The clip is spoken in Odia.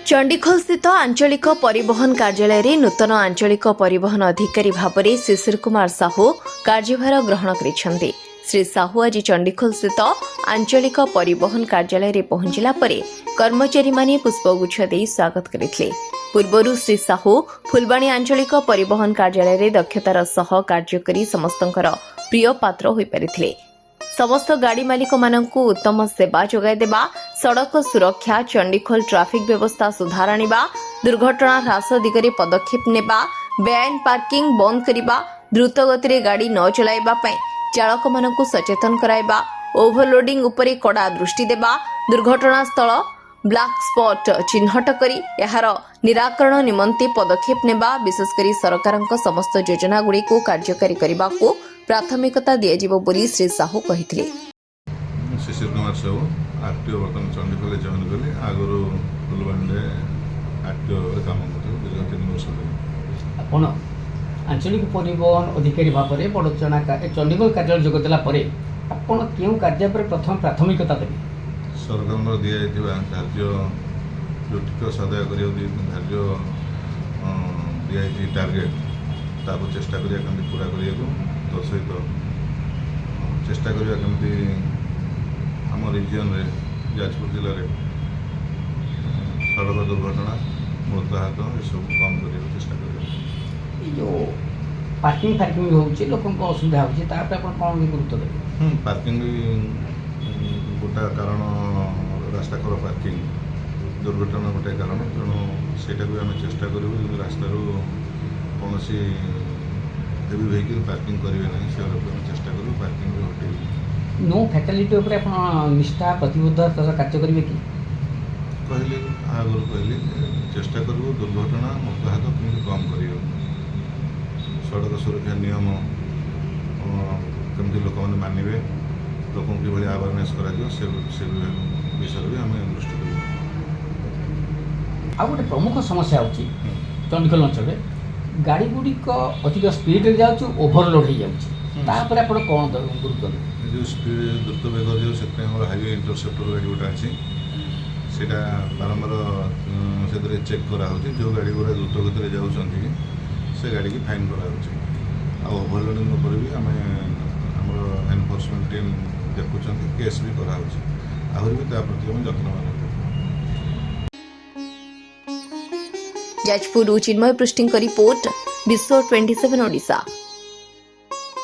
ଚଣ୍ଡିଖୋଲସ୍ଥିତ ଆଞ୍ଚଳିକ ପରିବହନ କାର୍ଯ୍ୟାଳୟରେ ନୂତନ ଆଞ୍ଚଳିକ ପରିବହନ ଅଧିକାରୀ ଭାବରେ ଶିଶିର କୁମାର ସାହୁ କାର୍ଯ୍ୟଭାର ଗ୍ରହଣ କରିଛନ୍ତି। ଶ୍ରୀ ସାହୁ ଆଜି ଚଣ୍ଡିଖୋଲସ୍ଥିତ ଆଞ୍ଚଳିକ ପରିବହନ କାର୍ଯ୍ୟାଳୟରେ ପହଞ୍ଚିଲା ପରେ କର୍ମଚାରୀମାନେ ପୁଷ୍ପଗୁଚ୍ଛ ଦେଇ ସ୍ୱାଗତ କରିଥିଲେ। ପୂର୍ବରୁ ଶ୍ରୀ ସାହୁ ଫୁଲବାଣୀ ଆଞ୍ଚଳିକ ପରିବହନ କାର୍ଯ୍ୟାଳୟରେ ଦକ୍ଷତାର ସହ କାର୍ଯ୍ୟ କରି ସମସ୍ତଙ୍କର ପ୍ରିୟ ପାତ୍ର ହୋଇପାରିଥିଲେ। ସମସ୍ତ ଗାଡ଼ି ମାଲିକମାନଙ୍କୁ ଉତ୍ତମ ସେବା ଯୋଗାଇ ଦେବା, ସଡ଼କ ସୁରକ୍ଷା, ଚଣ୍ଡିଖୋଲ ଟ୍ରାଫିକ୍ ବ୍ୟବସ୍ଥା ସୁଧାର ଆଣିବା, ଦୁର୍ଘଟଣା ହ୍ରାସ ଦିଗରେ ପଦକ୍ଷେପ ନେବା, ବେଆଇନ ପାର୍କିଂ ବନ୍ଦ କରିବା, ଦ୍ରୁତ ଗତିରେ ଗାଡ଼ି ନ ଚଳାଇବା ପାଇଁ ଚାଳକମାନଙ୍କୁ ସଚେତନ କରାଇବା, ଓଭରଲୋଡିଂ ଉପରେ କଡ଼ା ଦୃଷ୍ଟି ଦେବା, ଦୁର୍ଘଟଣାସ୍ଥଳ ବ୍ଲାକ୍ ସ୍ପଟ୍ ଚିହ୍ନଟ କରି ଏହାର ନିରାକରଣ ନିମନ୍ତେ ପଦକ୍ଷେପ ନେବା, ବିଶେଷ କରି ସରକାରଙ୍କ ସମସ୍ତ ଯୋଜନାଗୁଡ଼ିକୁ କାର୍ଯ୍ୟକାରୀ କରିବାକୁ ପ୍ରାଥମିକତା ଦିଆଯିବ ବୋଲି ଶ୍ରୀ ସାହୁ କହିଥିଲେ। ମୁଁ ଶିଶିର କୁମାର ସାହୁ, ଆର୍ ଟି ଓ। ବର୍ତ୍ତମାନ ଚଣ୍ଡିଖୋଲରେ ଜଏନ୍ କଲି। ଆଗରୁ ଫୁଲବାଣୀରେ ଆର୍ ଟି ଓ ଭାବରେ କାମ କରୁଥିଲି ଦୀର୍ଘ 3 ବର୍ଷ ଧରି। ଆପଣ ଆଞ୍ଚଳିକ ପରିବହନ ଅଧିକାରୀ ଭାବରେ ବଡ଼ଚଣା ଚଣ୍ଡିଖୋଲ କାର୍ଯ୍ୟାଳୟ ଯୋଗ ଦେଲା ପରେ ଆପଣ କେଉଁ କାର୍ଯ୍ୟ ଉପରେ ପ୍ରଥମ ପ୍ରାଥମିକତା ଦେବେ? ସରକାରଙ୍କର ଦିଆଯାଇଥିବା ଧାର୍ଯ୍ୟ ଯେଉଁ ଟିକସ ଆଦାୟ କରିବାକୁ ଧାର୍ଯ୍ୟ ଦିଆଯାଇଛି ଟାର୍ଗେଟ୍, ତାକୁ ଚେଷ୍ଟା କରିବା କେମିତି ପୁରା କରିବାକୁ। ତା ସହିତ ଚେଷ୍ଟା କରିବା କେମିତି ଆମ ରିଜିଅନରେ, ଯାଜପୁର ଜିଲ୍ଲାରେ ସଡ଼କ ଦୁର୍ଘଟଣା, ମୃତାହତ ଏସବୁ କମ୍ କରିବାକୁ ଚେଷ୍ଟା କରିବା। ଏଇ ଯେଉଁ ପାର୍କିଂ ଫାର୍କିଂ ହେଉଛି, ଲୋକଙ୍କ ଅସୁବିଧା ହେଉଛି, ତା ଉପରେ ଆପଣ କ'ଣ ଗୁରୁତ୍ୱ ଦେବେ? ପାର୍କିଂ ବି ଗୋଟା କାରଣ। ରାସ୍ତା କଡ଼ ପାର୍କିଂ ଦୁର୍ଘଟଣା ଗୋଟେ କାରଣ। ତେଣୁ ସେଇଟାକୁ ବି ଆମେ ଚେଷ୍ଟା କରିବୁ ଯେମିତି ରାସ୍ତାରୁ କୌଣସି ହେଭି ଭେହିକିଲ୍ ପାର୍କିଂ କରିବେ ନାହିଁ। ସେ ଉପରେ ଆମେ ଚେଷ୍ଟା କରିବୁ, ପାର୍କିଂ ବି ହଟେଇବୁ। ନୋ ଫ୍ୟାଟାଲିଟି ଉପରେ ଆପଣ ନିଷ୍ଠା, ପ୍ରତିବଦ୍ଧତା ସହ କାର୍ଯ୍ୟ କରିବେ କି? କହିଲି, ଆଗରୁ କହିଲି ଯେ ଚେଷ୍ଟା କରିବୁ ଦୁର୍ଘଟଣା, ମୃତାହତ କେମିତି କମ୍ କରିବ, ସଡ଼କ ସୁରକ୍ଷା ନିୟମ କେମିତି ଲୋକମାନେ ମାନିବେ, ଲୋକଙ୍କୁ କିଭଳି ଆୱାରନେସ୍ କରାଯିବ, ସେ ସେ ବିଷୟରେ ବି ଆମେ ଦୃଷ୍ଟି ଦେବୁ। ଆଉ ଗୋଟେ ପ୍ରମୁଖ ସମସ୍ୟା ହେଉଛି, ଚଣ୍ଡିଖୋଲ ଅଞ୍ଚଳରେ ଗାଡ଼ି ଗୁଡ଼ିକ ଅଧିକ ସ୍ପିଡ଼ରେ ଯାଉଛି, ଓଭରଲୋଡ଼ ହେଇଯାଉଛି। ତାପରେ ଆପଣ କ'ଣ ଗୁରୁତ୍ୱ ଦେବେ? ଏ ଯେଉଁ ସ୍ପିଡ଼, ଦ୍ରୁତ ବେଗରେ ଯାଉ, ସେଥିପାଇଁ ଆମର ହାଇୱେ ଇଣ୍ଟରସେପ୍ଟର ଗାଡ଼ି ଗୋଟେ ଅଛି। ସେଇଟା ବାରମ୍ବାର ସେଥିରେ ଚେକ୍ କରାହେଉଛି। ଯେଉଁ ଗାଡ଼ି ଗୁଡ଼ା ଦ୍ରୁତ ଗତିରେ ଯାଉଛନ୍ତି, ସେ ଗାଡ଼ିକି ଫାଇନ୍ କରାହେଉଛି। ଆଉ ଓଭରଲୋଡ଼ିଂ ଉପରେ ବି ଆମେ ଆମର ଏନଫୋର୍ସମେଣ୍ଟ ଟିମ୍ ଦେଖୁଛନ୍ତି, କେସ୍ ବି କରାହେଉଛି। ଆହୁରି ବି ତା ପ୍ରତି ଆମେ ଯତ୍ନବାନ ହେବୁ। ଯାଜପୁରରୁ ଚିନ୍ମୟ ପୃଷ୍ଟିଙ୍କ ରିପୋର୍ଟ, ବିଶ୍ୱ 27 ଓଡ଼ିଶା।